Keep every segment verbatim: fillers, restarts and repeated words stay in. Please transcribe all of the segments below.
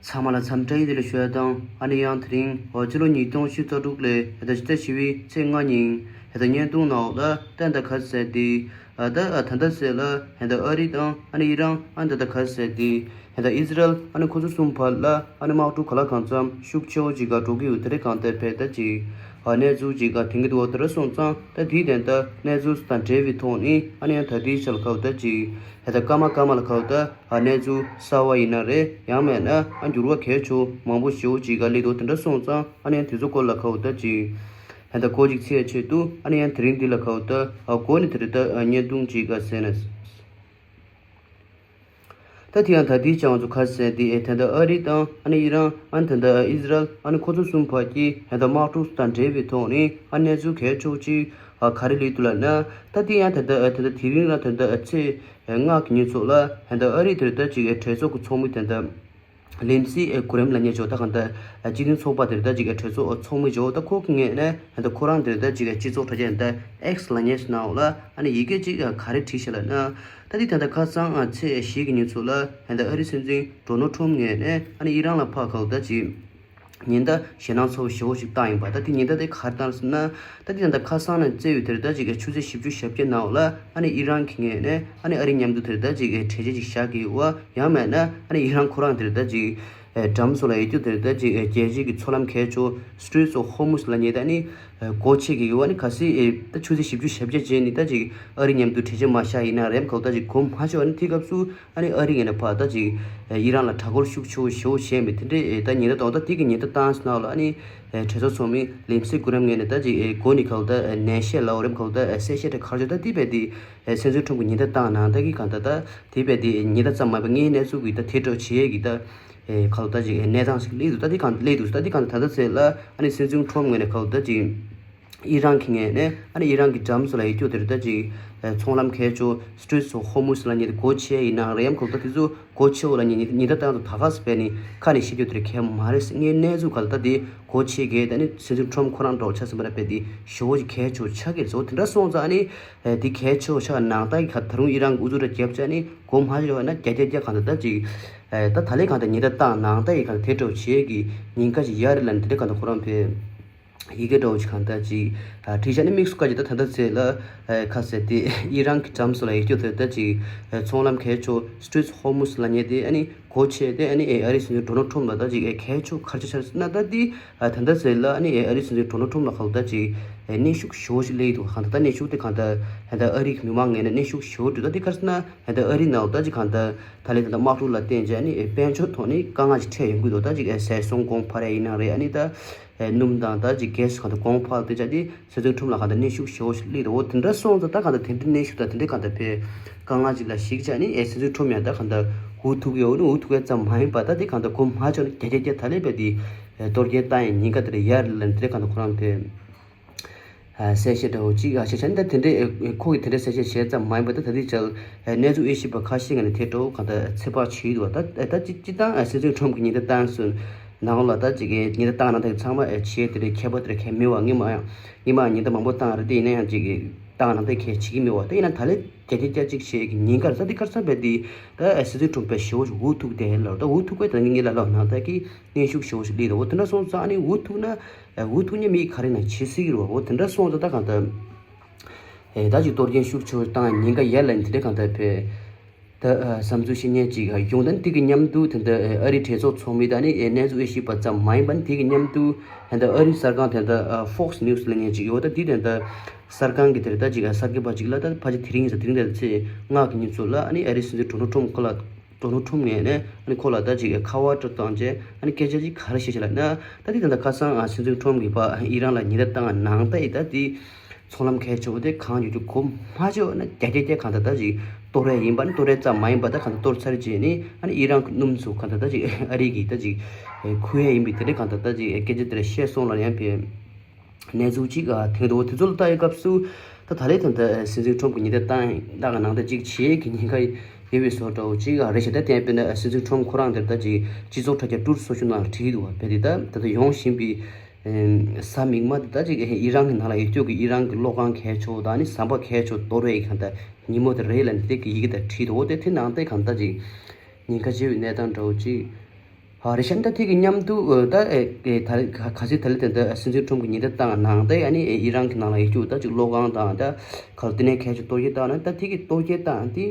ཚང་མ་ལ་འཚམས་འདྲི་ཡི་དེ་ལ་ཞུ་ཡ་དང་ཨ་ནི་ཡང་དེ་རིང་འོ་ཕྱི་ལོ་ཉིས་སྟོང་ཉི་ཤུ་རྩ་དྲུག་ལོའི་ད་ཕྱི་ཟླ་བཞི་པའི་ཚེས་ལྔ་ཉིན་ད་བརྙན་ཐུང་ནང་ལ་ད་ད་ག་ཟེར་དེ་ད་ད་ད་ཟེར་ལ་ད་ཨ་རི་དང་ཨ་ནི་ཨི་རན་ཨ་ད་ད་ག་ཟེར་དེ་ད་ཨི་ཟི་རལ་ཨ་ནི་ཁོ་ཚོ་གསུམ་བར་ལ་ཨ་ནི་དམག་འཁྲུག་ག་ལ་གང་འཚམ་ཤུགས་ཆེ་བོ་ཅིག་ག་འགྲོ་གི་ཡོད་དེ་རེད། གང་ལྟར་བས་ད་ཅིག་གནས་ཚུལ་ཅིག་ག་དེང་གི་འདུག་བ་དེ་ར་སོང་ཙང་ད་དེའི་དོན་དག་གནས་ཚུལ་དང་འབྲེལ་བའི་ཐོག་ནས་ཨ་ནི་ཡང་ད་དེའི་ཆ་ལ་ག་བ་ད་ཅིག་ད་ད་སྐར་མ་སྐར་མ་ལ་ག་བ་ད། ཨ་གནས་ཚུལ་གསར་བ་ཡིན་ན་རེད། ཡང་མེད་ན་ཨ་འགྱུར་བ་གལ་ཆེ་མང་པོ་ཞེ་པོ་ཅིག་ག་སླེབས་འདུག་དེ་འདྲ་སོང་ཙང་ཨ་ནི་ཡང་དེ་ཚོ་སྐོར་ལ་ག་བ་ད་ཅིག་ད་ད་གོ་ཅིག་ཚེས་ཆེད་དུ་ཨ་ནི་ཡང་དེ་རིང་འདི་ལ་ག་བ་ད་ཨ་གོ་ནི་དེ་རེད། ད་ཨ་བརྙན་ཐུང་ཅིག་ག་ཟེར་ན། ད་དེ་ཡང་ད་དེའི་ཆ་ང་ཚོ་ག་ཟེར་དེ་ད་ད་ཨ་རི་དང་ཨ་ནི་ཨི་རན་ཨ་ནི་ད་ད་ཨི་ཟི་རལ་ཨ་ནི་ཁོ་ཚོ་གསུམ་བར་གྱི་ད་ད་དམག་འཁྲུག་དང་འབྲེལ་བའི་ཐོག་ནས་ཨ་གནས་ཚུལ་གལ་ཆེ་ཅིག་ཨ་ག་རེ་སླེབས་འདུག་ལབ་ན། ད་དེ་ཡང་ད་ད་ད་ད་དེ་རིང་ལ་ད་ད་ཚེས་ལྔ་གི་ཉིན་ཚོ་ལ་ད་ཨ་རི་དེར་ད་ཅིག་གྲོས་ཚོགས་ཀྱི་ཚོགས་མི་དེ་འདྲ་ལིན་སི་ཨེ་གུ་རེམ་ལབ་མཁན་ཅིག་ད་གང་ལྟར་སྤྱི་མཐུན་ཚོགས་པ་དེར་ད་ཅིག་གྲོས་ཚོགས་ཚོགས་མི་ཅིག་ད་ཁོ་གི་ངོས་ནས་ད་ཁོ་རང་དེར་ད་ཅིག་སྤྱི་ཚོགས་དྲ་རྒྱ་ད་ཨེགས་ལབ་མཁན་ཞིག་ནང་ལ་ཨ་ནི་ཡི་གེ་ཅིག་ག་རེ་བྲིས་ཤག་ལབ་ན། ད་དེ་ད་ལྟ་ཁ་སང་ཚེས་བཞི་གི་ཉིན་ཚོ་ལ་ད་ཨ་རི་སྲིད་འཛིན་ཌོ་ནལ་ཊམ་ངོས་ནས་ཨ་ནི་ཨི་རན་ལ་ཕར་ག་ད་ཅིག་ཉེན་བརྡ་ཞེད་སྣང་ཚ་བོ་ཞེ་པོ་ཞིག་བཏང་ཡིན་པ། ད་དེ་ཉེན་བརྡ་དེ་ག་རེ་བཏང་ཟེར་ན། ད་དེ་ད་ལྟ་ཁ་སང་ནས་བརྩིས་པའི་དེར་ད་ཅིག་ཆུ་ཚོད་བཞི་བཅུ་ཞེ་བརྒྱད་ནང་ལ་ཨ་ནི་ཨི་རན་གྱི་ངོས་ནས་ཨ་ནི་ཨ་རི་མཉམ་དུ་དེར་ད་ཅིག་གྲོས་ཆོད་ཅིག་བཞག་གི་ཡོད་པ། ཡང་མེད་ན་ཨ་ནི་ཨི་རན་ཁོ་རང་དེར་ད་ཅིག་འགྲམ་སོགས་ལ་ཡོད་རྒྱུ་དེར་ད་ཅིག་རྒྱལ་སྤྱིའི་མཚོ་ལམ་གལ་ཆེ་Straits of Hormuz་ལབ་མཁན་ད་ནི་སྒོ་ཕྱེ་གི་ཡོད་པ། ནི་གལ་སྲིད་ད་ཆུ་ཚོད་བཞི་བཅུ་ཞེ་བརྒྱད་རྗེས་ནི་ད་ཅིག་ཨ་རི་མཉམ་དུ་གྲོས་ཆོད་མ་བཞག་ཡིན་ན་རེམ་ཁོ་ད་ཅིག་གོ་མ་ཆོད་པ། ནི་དེ་སྐབས་སུ་ཨ་ནི་ཨ་རི་ངོས་ནས་ཕར་ད་ཅིག་ཨི་རན་ལ་དྲག་རྒོལ་ཤུགས་ཆེ་བོ་ཞེ་པོ་བྱས་མེད་དེ་འདྲའི་ད་ཉེན་བརྡ་གཏོང་། ད་དེ་གི་ཉེན་བརྡ་བཏང་ཟེར་ནང་ལ་ཨ་ནི་གྲོས་ཚོགས་ཚོགས་མི་ལིན་སི་གུ་རེམ་ངོས་ནས་ད་ཅིག་གོ་ནི་ག་ལ་ད་ནན་བཤད་ལབ་རེམ་ག་ལ་ད་གསལ་བཤད་དེ་ག་རེ་བྱས། ད་དེ་བས་དེ་སྲིད་འཛིན་ཊམ་གི་ཉེན་བརྡ་བཏང་ནང་ད་གི་གང་ད་ད་དེ་བས་དེ་ཉེན་བརྡ་ཙམ་མ་ཡིན་པ་ངའི་གནས་ཚུལ་གི་ད་དེ་འདྲ་བྱེད་ཡས་གི་ད་ག་ལ་ད་ཅིག་གནས་སྟངས་ཤིག་སླེབས་འདུག་ད་དེ་གང་སླེབས་འདུག་ད་དེ་གང་ད་ད་ཚེ་ལ་ཨ་ནི་སྲིད་འཛིན་ཊམ་ངོས་ནས་ག་ལ་ད་ཅིག་ཨི་རན་གྱི་ངོས་ནས་ཨ་ནི་ཨི་རན་གྱི་འགྲམ་སོགས་ལ་ཡོད་རྒྱུ་དེར་ད་ཅིག་ཚོང་ལམ་གལ་ཆེ་Straits of Hormuz་ལབ་མཁན་དེ་སྒོ་ཕྱེ་ཡིན་ན་རེམ་ཁོ་ད་དེ་ཚོ་སྒོ་ཕྱེ་འོ་ལབ་མཁན་ཉེན་བརྡ་བཏང་འདུག་ད་ག་ཟེར་བས་ནི་ཁ་ནས་བཤད་རྒྱུ་དེར་གལ་མ་རེད། ངའི་གནས་ཚུལ་ག་ལ་ད་དེ་སྒོ་ཕྱེ་གི་ད་ནི་སྲིད་འཛིན་ཊམ་ཁོ་རང་འདྲ་བོ་ཆགས་ཟིན་པ་རེད། བས་དེ་ཞེ་པོ་ཅིག་གལ་ཆེ་ཆགས་ཀྱི་རེད། འོ་དེ་འདྲ་སོང་ཙང་ཨ་ནི་དེ་གལ་ཆེ་ཆགས་ནང་ད་གི་ག་ད་རུང་ཨི་རན་གྱི་ཨུ་ཚུགས་ར་རྒྱབ་ཅག་ནི་སྒོ་མ་ཕྱེ་བ་ན་རྒྱ་རྒྱ་རྒྱ་གང་ད་ད་ཅིག་ད་ད་ལས་གང་ད་ཉེན་བརྡ་བཏང་ནང་ད་ཡི་གང་ད་དེ་འདྲ་བོ་བྱེད་ཀྱི་ཉེན་ཁ་ཅིག་ཡོད་རེད་ལབ་ནི་དེ་འདྲ་གང་ད་ཁོ་རང་བས། ཡི་གེ་འདྲ་བོ་ཞིག་གང་ལྟར་ཅིག་ཨ་བྲིས་བཞག་ནི་དམིགས་སུ་བཀར་གྱི་ད་ད་ལྟ་ཚེ་ལ་ཨ་ཁ་ཟེར་ཏེ་ཨི་རན་གྱི་འགྲམ་སོགས་ལ་ཡོད་རྒྱུ་དེ་ལྟ་ཅིག་ཨ་ཚོང་ལམ་གལ་ཆེ་Straits of Hormuz་ལབ་མཁན་དེ་ཨ་ནི་སྒོ་ཕྱེ་སྟེ་ཨ་ནི་ཨེ་ཨ་རིའི་སྲིད་འཛིན་ཌོ་ནལ་ཊམ་ལ་ད་ཅིག་ཨེ་གལ་ཆེ་ག་རེ་ཆགས་ཆགས་ན་ད་དེ་ཨ་ད་ལྟ་ཚེ་ལ་ཨ་ནི་ཨེ་ཨ་རིའི་སྲིད་འཛིན་ཌོ་ནལ་ཊམ་ལ་ག་ལ་ད་ཅིག་ཨེ་གནོན་ཤུགས་ཞེ་པོ་ཞིག་སླེབས་འདུག་གང་ལྟར་ད་གནོན་ཤུགས་དེ་གང་ལྟར་ད་ལྟ་ཨ་རི་གི་མི་མང་ངོས་ནས་གནོན་ཤུགས་ཞེ་པོ་འདུག་ད་དེ་ག་རེ་ཟེར་ན་ད་ལྟ་ཨ་རི་ནང་ལ་ད་ཅིག་གང་ལྟར་ད་ལྟའི་ད་ལྟ་དམག་འཁྲུག་ལ་བརྟེན་བྱས་ཨ་ནི་ཨེ་དཔལ་འབྱོར་ཐོག་ནས་དཀའ་ངལ་ཅིག་འཕྲད་ཡོང་གི་འདུག་ད་ཅིག་ཨེ་ཟས་སོང་གོང་འཕར་ཡ་ཡིན་ན་རེད། ཨ་ནི་ད། ཨེ་སྣུམ་དང་ད་ཅིག་གྷེ་སི་གང་དུ་གོང་འཕར་དེ་ཆ་དེ་སྲིད་འཛིན་ཁྲོམ་ལ་གང་དུ་གནོན་ཤུགས་ཞེ་པོ་ཞིག་སླེབས་འདུག་འོ་དེ་འདྲ་སོང་ཙང་ད་གང་དུ་དེ་འདྲའི་གནོན་ཤུགས་དང་དེ་འདྲའི་གང་དུ་བས་དཀའ་ངལ་ཅིག་ལ་གཞིགས་བྱས་ནི་ཨེ་སྲིད་འཛིན་ཁྲོམ་ཡང་ད་གང་དུ་འུ་ཐུག་ཡོད་ནི་འུ་ཐུག་ཡ་ཙམ་མ་ཡིན་པ་ད་དེ་གང་དུ་གོ་མ་ཆོད་ནི་རྒྱ་རྒྱ་རྒྱ་ད་ལས་པའི་དེ་གཏོར་སྐྱོན་བཏང་ཡའི་ཉེན་ཁ་དེ་འདྲ་ཡོད་རེད་ལབ་ནི་དེ་འདྲའི་གང་དུ་ཁོ་རང་བས། གསལ་བཤད་འདྲ་བོ་གཅིག་ཨ་ཤེས་བྱ་ནི་ད་དེ་འདྲའི་ཁོ་གིས་དེ་འདྲའི་གསལ་བཤད་བྱས་ཙམ་མ་ཡིན་པ་ད་ད་ལྟའི་ཆར་གནས་ཚུལ་དབྱེ་ཞིབ་པ་ཁ་ཤས་ཀྱིས་ནི་དེ་འདྲ་བོ་གང་ལྟར་ཚོད་དཔག་བྱས་འདུག་ད་ད་སྤྱིར་བཏང་སྲིད་འཛིན་ཁྲོམ་གྱི་ཉེན་བརྡ་བཏང་ཟིན་ནང་ལ་ད་ཅིག་ཉེན་བརྡ་བཏང་ན་ད་ཚང་མ་བྱས་དེ་འདྲའི་ཁྱད་པར་དེ་འདྲ་གང་མེད་པ་ངེས་མ་ཡང་ངེས་མ་ཉེན་བརྡ་མང་པོ་བཏང་རེད་དེ་ཡིན་ན་ཡང་ཅིག་བཏང་ན་ད་གལ་བྱེད་ཀྱི་མེད་པ་ད་ཡིན་ན་ད་ལས་རྒྱ་རྒྱ་རྒྱ་ཅིག་བྱས་ཀྱི་ཉེན་ཁ་རེད་ད་དེ་ག་རེ་ཟེར་བས་དེ་ད་སྲིད་འཛིན་ཁྲོམ་པས་ཞེ་པོ་ཞིག་འུ་ཐུག་བསྡད་ལ་ད་འུ་ཐུག་པས་ད་ངེད་ལ་ལབ་ན་ད་ཀྱི་གནོན་ཤུགས་ཞེ་པོ་ཞིག་སླེབས་འདུག་འོ་དེ་འདྲ་སོང་ཙང་ཨ་ནི་འུ་ཐུག་ན། འུ་ཐུག་ཉེན་མི་ག་རེ་ན་བྱེད་སྲིད་ཀྱི་རེད་བ། འོ་དེ་འདྲ་སོང་ཙང་ད་གང་ལྟར། ཨེ་ད་ཅིག་གཏོར་སྐྱོན་ཤུགས་ཆེ་བོ་བཏང་ཉེན་ཁ་ཡོད་ལ་དེ་འདྲ་གང་ལྟར་བས། ད་བསམ་ཚུལ་བཤད་མཁན་ཅིག་ཡོང་དོན་དེ་གི་མཉམ་དུ་དེ་འདྲ་ཨ་རིའི་གྲོས་ཚོགས་ཚོགས་མི་དང་ནི་གནས་ཚུལ་དབྱེ་ཞིབ་པ་ཙམ་མ་ཡིན་པ་ནི་དེ་གི་མཉམ་དུ་དེ་འདྲ་ཨ་རིའི་གསར་ཁང་དེ་འདྲ་Fox News་ལབ་མཁན་ཅིག་ཡོད། ད་དེ་དེ་འདྲ་གསར་ཁང་གི་དེ་འདྲ་ད་ཅིག་གསར་འགོད་པ་ཅིག་ལ་ད་ཕལ་ཆེར་དེ་རིང་ཡིན་ས་དེ་རིང་དེ་ཚེས་ལྔ་གི་ཉིན་ཚོ་ལ་ཨ་ནི་ཨ་རིའི་སྲིད་འཛིན་ཌོ་ནལ་ཁྲོམ་ཁོ་ལ། ཌོ་ནལ་ཁྲོམ་ངོས་ནས་ཨ་ནི་ཁོ་ལ་ད་ཅིག་ཁ་པར་སྤྲད་བཏང་རྗེས་ཨ་ནི་སྐད་ཆ་ཅིག་ག་རེ་བཤད་ཅེས་ལབ་ན། ད་དེ་ད་ལྟ་ཁ་སང་ཨ་སྲིད་འཛིན་ཁྲོམ་གྱིས་ཕར་ཨི་རན་ལ་ཉེན་བརྡ་བཏང་ནང་ད་ཡི་ད་དེ་ཚོང་ལམ་གལ་ཆེ་བོ་དེ་གང་ཡོད་རྒྱུ་གོ་མ་ཆོད་ན་རྒྱ་རྒྱ་རྒྱ་གང་ད་ད་ཅིག་གཏོར་ཡ་ཡིན་པ་ནི་གཏོར་ཡ་ཙམ་མ་ཡིན་པ་ད་གང་ད་གཏོར་ཚར་རྗེས་ནི་ཨ་ནི་ཨི་རན་གྱི་སྣུམ་ཚོ་གང་ད་ད་ཅིག་ཨ་རི་གིས་ད་ཅིག་ཁུར་ཡ་ཡིན་པའི་དེ་འདྲ་གང་ད་ད་ཅིག་སྐད་ཆ་དེ་འདྲ་བཤད་སོང་ལབ་ཡང་བས། གནས་ཚུལ་གཅིག་ཨ་དེང་དུ་དེ་ཚོ་ལ་ལྟ་ཡི་སྐབས་སུ་ད་ད་ལས་ད་ལྟ་སྲིད་འཛིན་ཁྲོམ་གྱི་ཉེན་བརྡ་བཏང་བཏང་གི་ནང་ད་གཅིག་བྱེད་ཀྱི་ཉེན་ཁ་ཡོད་པའི་བཟོ་འདྲ་བོ་གཅིག་ཨ་རེད་ཤག་ད་དེ་དཔེར་ན་སྲིད་འཛིན་ཁྲོམ་ཁོ་རང་དེར་ད་ཅིག་སྤྱི་ཚོགས་དྲ་རྒྱ་ཊུར་སོ་ཤུ་ནང་ལ་བྲིས་འདུག་བ། བས་དེ་ད་ད་ལྟ་ཡོང་བཞིན་པའི་གཟའ་མིག་དམར་དེ་ད་ཅིག་ཨི་རན་གྱི་ནང་ལ་ཡོད་སྐྱོད་ཀྱི་ཨི་རན་གྱི་གློག་ཁང་གལ་ཆེ་བོ་དང་ནི་ཟམ་པ་གལ་ཆེ་བོ་གཏོར་བའི་གང་ལྟར་ཉིན་མོ་དེ་རེད་ལབ་ནས་དེ་གི་ཡི་གེ་དེ་བྲིས་འདུག་འོ་དེ་དེ་ནང་དེ་གང་ལྟར་ཅིག་ཉེན་ཁ་ཆེ་བའི་གནས་སྟངས་འདྲ་བོ་གཅིག་ ཨ་རེད་ཤག་ད་དེ་གི་མཉམ་དུ་ཨ་ད་ཨེ་ཨེ་ད་རེས་ག་ག་ཚོད་ད་ལེ་དེ་འདྲ་སྲིད་འཛིན་ཁྲོམ་གྱི་ཉེན་བརྡ་བཏང་ནང་ད་ཨ་ནི་ཨེ་ཨི་རན་གྱི་ནང་ལ་ཡོད་རྒྱུ་ད་ཅིག་གློག་ཁང་དང་ད་ག་ལ་དེ་ནས་གལ་ཆེ་གཏོར་སྐྱོན་བཏང་ན་ད་དེ་གི་གཏོར་སྐྱོན་བཏང་དེ་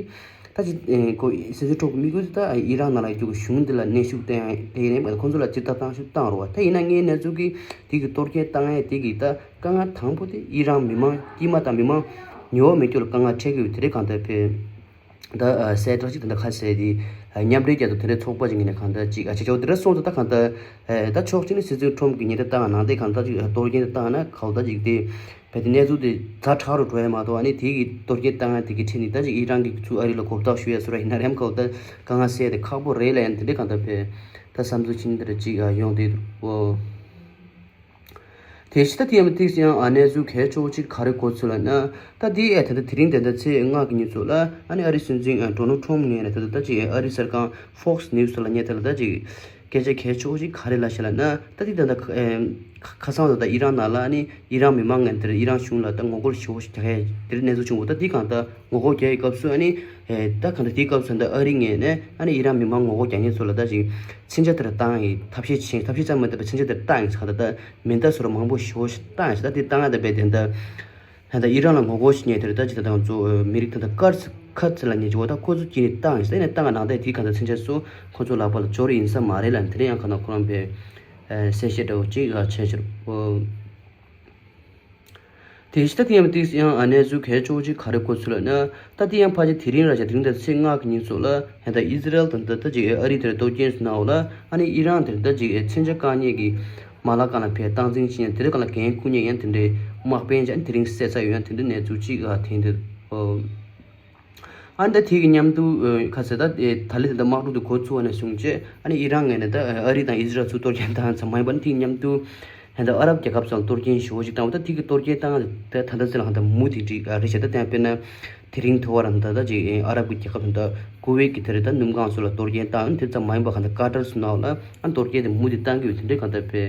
ད་ཅིག་ཨེ་ཁོ་སྲིད་འཛིན་ཁྲོམ་གྱི་དམིགས་ཡུལ་དེ་ད་ཨི་རན་ནང་ལ་ཡོད་རྒྱུ་གི་གཞུང་འདི་ལ་གནོན་ཤུགས་བཏང་ཡ་དེ་ཡིན་ནའི་ཁོང་ཚོ་ལ་ཇི་ལྟར་བཏང་ཤུགས་བཏང་རོགས་ད་ཡིན་ན་ངའི་གནས་ཚུལ་གི་དེ་གི་གཏོར་སྐྱོན་བཏང་ཡ་དེ་གི་ད་དཀའ་ངལ་དང་པོ་དེ་ཨི་རན་མི་མང་དཀྱུས་མ་དང་མི་མང་ཉེ་བ་མེད་རྒྱུ་ལ་དཀའ་ངལ་འཕྲད་ཀྱི་ཡོད་དེ་རེད་གང་ལྟར་ཕེ། ད་ཨ་གསལ་བསྒྲགས་ཅིག་ད་ལྟ་ཁ་གསལ་དེ་ཨ་མཉམ་འབྲེལ་རྒྱལ་ཚོགས་དེ་འདྲའི་ཚོགས་པ་ཅིག་ཡིན་ན་གང་ལྟར་ཅིག་ཨ་བྱེད་ཆོག་དེ་ད་གང་ལྟར་ཨེ་ད་ཕྱོགས་གཅིག་ནས་སྲིད་འཛིན་ཁྲོམ་གྱི་ཉེན་བརྡ་བཏང་ནང་དེ་གང་ལྟར་ཅིག་ཨ་གཏོར་སྐྱོན་དེ་བཏང་ན་གང་ལྟར་ཅིག་དེ་བས་དེ་གནས་ཚུལ་དེ་ཛ་དྲག་རུ་འགྲོ་ཡ་མ་གཏོགས་ཨ་ནི་དེ་གི་གཏོར་སྐྱོན་བཏང་ཡ་དེ་གི་ཁྲིད་ནི་ད་ཅིག་ཨི་རན་གྱི་ཚུར་ཨ་རི་ལ་གོ་བརྡ་ཞུ་ཡ་སུ་ར་ཡིན་ན་རེམ་གང་ལྟར་དཀའ་ངལ་སེལ་ཡ་དེ་ཁག་པོ་རེད་ལ་ཡང་དེ་འདྲའི་གང་ལྟར་བས་ད་བསམ་ཚུལ་ཕྱིན་དེ་འདྲ་ཅིག་ཨ་ཡོང་དེ་འདུག་ཨོ། དེ་ཕྱི་ད་དེ་ཡང་ཏིག་ཡང་ཨ་གནས་ཚུལ་གལ་ཆེ་བོ་ཅིག་ག་རེ་གོ་ཚུལ་ལ་ན་ད་དེ་ཨེ་ད་ལྟ་དེ་རིང་དེ་ད་ཚེས་ལྔ་གི་ཉིན་ཚོ་ལ་ཨ་ནི་ཨ་རི་སྲིད་འཛིན་ཨ་ཌོ་ནལ་ཊམ་ངོས་ནས་ད་ལྟ་ད་ཅིག་ཨ་རི་གསར་ཁང་Fox News ལ་ཉེ་ད་ལ་ད་ཅིག་སྐད་ཆ་གལ་ཆེ་བོ་ཅིག་ག་རེ་ལབ་ཤག་ལབ་ན་ད་དེ་ད་ལྟ་ཁ་ཨེ་ཁ་ཁ་སང་ད་ལྟ་ཨི་རན་ནང་ལ་ཨ་ནི་ཨི་རན་མི་མང་ངོས་དེར་ཨི་རན་གཞུང་ལ་ད་ངོ་རྒོལ་ཞེ་བོ་ཞིག་རྒྱག་ཡ་དེ་རིང་གནས་ཚུལ་བྱུང་འོ་ད་དེ་གང་ལྟར་ངོ་རྒོལ་རྒྱག་ཡི་སྐབས་སུ་ཨ་ནི་ཨེ་ད་གང་ལྟར་དེའི་སྐབས་སུ་ད་ཨ་རི་ངོས་ནས་ཨ་ནི་ཨི་རན་མི་མང་ངོ་རྒོལ་རྒྱག་མཁན་ཚོ་ལ་ད་ཅིག་མཚོན་ཆ་དེར་བཏང་ཡི་ཐབས་ཤེས་བྱེད་ཐབས་ཤེས་ཙམ་མ་ཡིན་པར་མཚོན་ཆ་དེར་བཏང་ཡི་ཟེར་གང་ལྟར་ད་མེ་མདའ་སོགས་མང་པོ་ཞེ་བོ་ཞིག་བཏང་ཡི་ཟེར་ད་དེ་བཏང་ཡ་ད་བས་དེ་ད་ད་ལྟ་ཨི་རན་ལ་ངོ་རྒོལ་ཞིག་ཉེ་དེར་ད་ཅི་ད་ང་ཚོ་མི་རིགས་ད་ལྟ་དཀར་ཚ་ཁ་ཚ་ལ་ཉེ་ཅི་འོ་ད་ཁོ་ཚོ་སྐྱིད་ནས་བཏང་ཡིན་ཟེར་ནས་བཏང་ང་ནང་ད་དེའི་གང་ལྟར་མཚོན་ཆ་སོགས་ཁོ་ཚོ་ལག་པ་ལ་འབྱོར་ཡིན་ས་མ་རེད་ལ་དེ་རིང་ཡང་གང་ལྟར་ཁོ་རང་པའི་གསལ་བཤད་འདྲ་བོ་ཅིག་ལ་བྱས་ཕྱིར་འོ། དེ་ཕྱི་ད་དེ་ཡང་ཏིག་ཡང་ཨ་གནས་ཚུལ་གལ་ཆེ་བོ་ཅིག་ག་རེ་གོ་ཚུལ་ལ་ན་ད་དེ་ཡང་ཕལ་ཆེར་དེ་རིང་ར་ཆ་དེ་རིང་ད་ཚེས་ལྔ་གི་ཉིན་ཚོ་ལ་ཧན་ད་ཨི་ཟི་རལ་དང་ད་ད་ཅིག་ཨ་རི་དེར་གཏོར་སྐྱོན་སུ་ནའོ་ལ་ཨ་ནི་ཨི་རན་དེར་ད་ཅིག་མཚོན་ཆ་བཀག་ཉེས་ཀྱི་མ་ལག་གང་ལ་ཕེ་སྟངས་འཛིན་བྱེད་ཡ་དེ་རིང་གང་ལ་འགན་འཁུར་ཉེས་ཡང་དེ་འདྲའི་དམག་དཔོན་ཅན་དེ་རིང་གསལ་ཚར་ཡོད་ཡང་དེ་འདྲའི་གནས་ཚུལ་ཅིག་ཨ་ཐེངས་འདི་ཨ་ནི་ད་དེ་གི་མཉམ་དུ་ཁ་ཟེར་ད་ད་ལི་དེ་ད་དམག་འཁྲུག་དེ་འགོ་ཚུགས་པ་ནས་བཟུང་བྱས་ཨ་ནི་ཨི་རན་ངོས་ནས་ད་ཨ་རི་དང་ཨི་ཟི་རལ་ཚུར་གཏོར་སྐྱོན་བཏང་ཙམ་མ་ཡིན་པར་དེ་གི་མཉམ་དུ། ཧན་ད་ཨ་རབ་རྒྱལ་ཁབ་ཚོ་ལ་གཏོར་སྐྱོན་ཞེ་པོ་ཅིག་བཏང་བ་ད་དེ་གི་གཏོར་སྐྱོན་བཏང་ད་ད་ད་ལྟ་ཚེ་ལ་ཧན་ད་མུ་མཐུད་ཅིག་རེད་ཤག་ད་དེ་དཔེར་ན་དེ་རིང་ཐོ་བ་ར་ད་ད་ཅིག་ཨ་རབ་གི་རྒྱལ་ཁབ་ད་ཀུ་ཝེད་ཀྱི་དེ་རེད་ད་སྣུམ་ཁང་ཚོ་ལ་གཏོར་སྐྱོན་བཏང་དེ་ཙམ་མ་ཡིན་པ་གང་ད་ཀ་ཏར་སུ་ནང་ལ་ཨ་གཏོར་སྐྱོན་དེ་མུ་མཐུད་བཏང་གི་ཡོད་དེ་འདྲའི་གང་ད་དཔེ་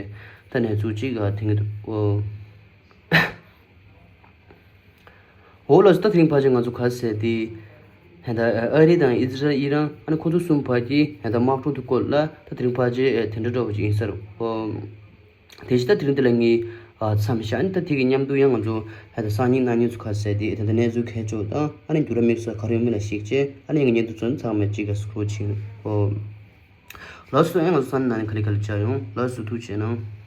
ད་གནས་ཚུལ་ཅིག་ཨ་ཐེངས་གི་འདུག་ཨོ། འོ་ལགས་སོ་ད་དེ་རིང་ཕལ་ཆེར་ང་ཚོ་ག་ཟེར་དེ་ཧན་ད་ཨ་རི་དང་ཨི་ཟི་རལ་ཨི་རན་ཨ་ནི་ཁོ་ཚོ་གསུམ་བར་གྱི་ཧན་ད་དམག་འཁྲུག་དེ་སྐོར་ལ་ད་དེ་རིང་ཕལ་ཆེར་དེ་འདྲ་འདྲ་བོ་ཅིག་ཡིན་ས་རེད། ཨོ། དེ་བཞིན་ད་དེ་རིང་འདི་ལ་ངས་ཨ་མཚམས་བཞག་ཨ་ནི་ད་དེ་གི་མཉམ་དུ་ཡང་ང་ཚོ་ཧན་ད་སང་ཉིན་གནངས་ཉིན་ཚོ་ག་ཟེར་དེ་ད་ད་གནས་ཚུལ་གལ་ཆེ་བ་དང་ཨ་ནི་འགྱུར་བ་དམིགས་བསལ་ག་རེ་ཡོད་མེད་ལ་གཞིགས་བྱས་ཨ་ནི་ངས་བརྙན་ཐུང་ཚོ་ཚང་མ་གཅིག་ག་སྐུར་བ་ཕྱིན། ཨོ། ལགས་སོ་ཡང་ང་ཚོ་ས་གནས་ནང་ནས་ག་ལེ་ག་ལེ་བྱ་ཡོང་། ལགས་སོ་ཐུགས་རྗེ་གནང་།